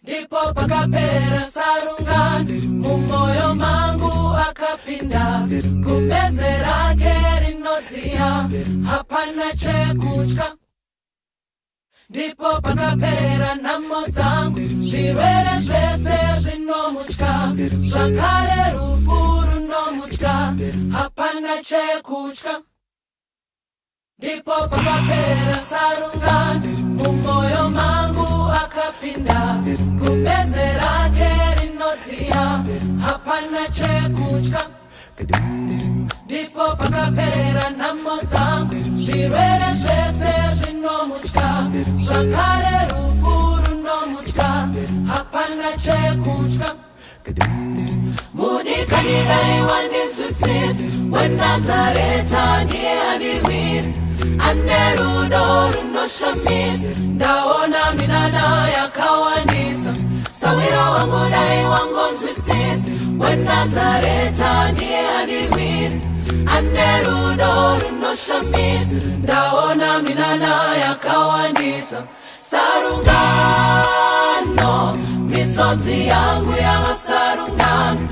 Ndipo pakapera sarungano, mumwoyo mangu akapinda. Gumbeze rake rinodziya, hapana chekutya. Ndipo pakapera nhamo dzangu, zvirwere zvese zvinomutya, zvakare rufu runomutya, hapana chekutya. Ndipo pakapera sarungano, mumwoyo mangu akapinda. Gumbeze rake rinodziya, hapana chekutya. Ndipo pakapera nhamo dzangu, zvirwere zvese zvinomutya, zvakare rufu runomutya, hapana chekutya. Mudikani, dai wandinzwisisa, weNazareta ndiye andirwira, ane rudo runoshamisa. Ndaona minana yakawandisa. Sawira wangu, dai wangonzwisisa, weNazareta ndiye andirwira, ane rudo runoshamisa. Ndaona minana yakawandisa. Sarungano, misodzi yangu yava sarungano.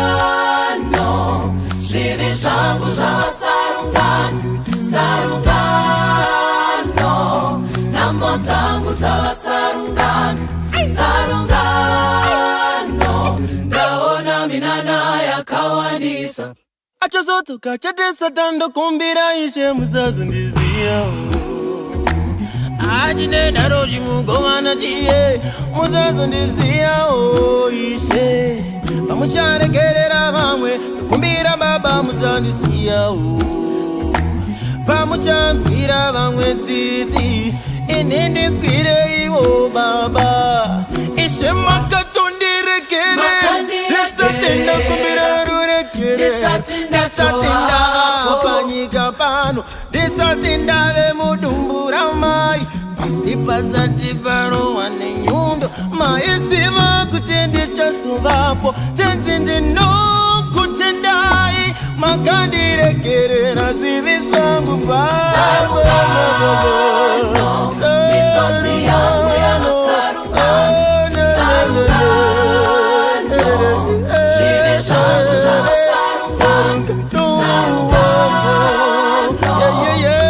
Sarungano, zvivi zvangu zvava sarungano. Sarungano, nhamo dzangu dzava sarungano. Sarungano, ndaona minana yakawandisa. Achazodzoka chete Satan, ndokumbira Ishe musazondisiya. Achine nharo chimukomana chiye, musazondisiyawo Ishe. Pamucharegerera vamwe, ndokumbira Baba musandisiyawo. Pamuchanzwira vamwe tsitsi, ini ndinzwireiwo Baba. Ishe, makatondiregere ndisati ndakumbira ruregere, Ndisati ndisati ndava panyika pano, ndisati ndave mudumbu ramai, pasi pasati parohwa nenyundo, maiziva kuti ndichazovapo. Tenzi, ndinokutendai, makandiregerera zvivi zvangu. Sarungano, misodzi yangu yava sarungano. Sarungano, zvivi zvangu zvava sarungano. Sarungano,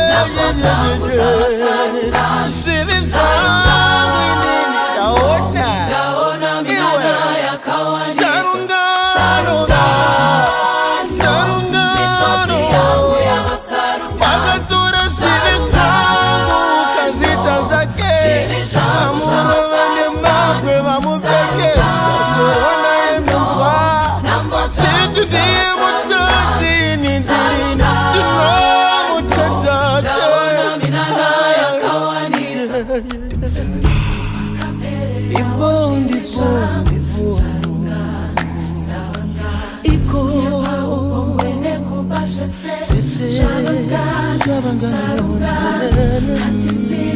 nhamo dzangu dzava sarungano. Zvivi zvangu inini ndaona. Ndaona minana yakawandisa. Sarungano, sarungano. Misodzi yangu yava sarungano. Wakatora zvivi zvangu kazvita zvake. Zvivi zvangu zvava Vamurova nemabwe, vamupfekedza korona yeminzwa, vachiti ndiye mutadzi. Ini ndiri ndinomutenda. Ndaona minana yakawandisa. Ndipo, ndipo, ndipo iko. Zvavangana.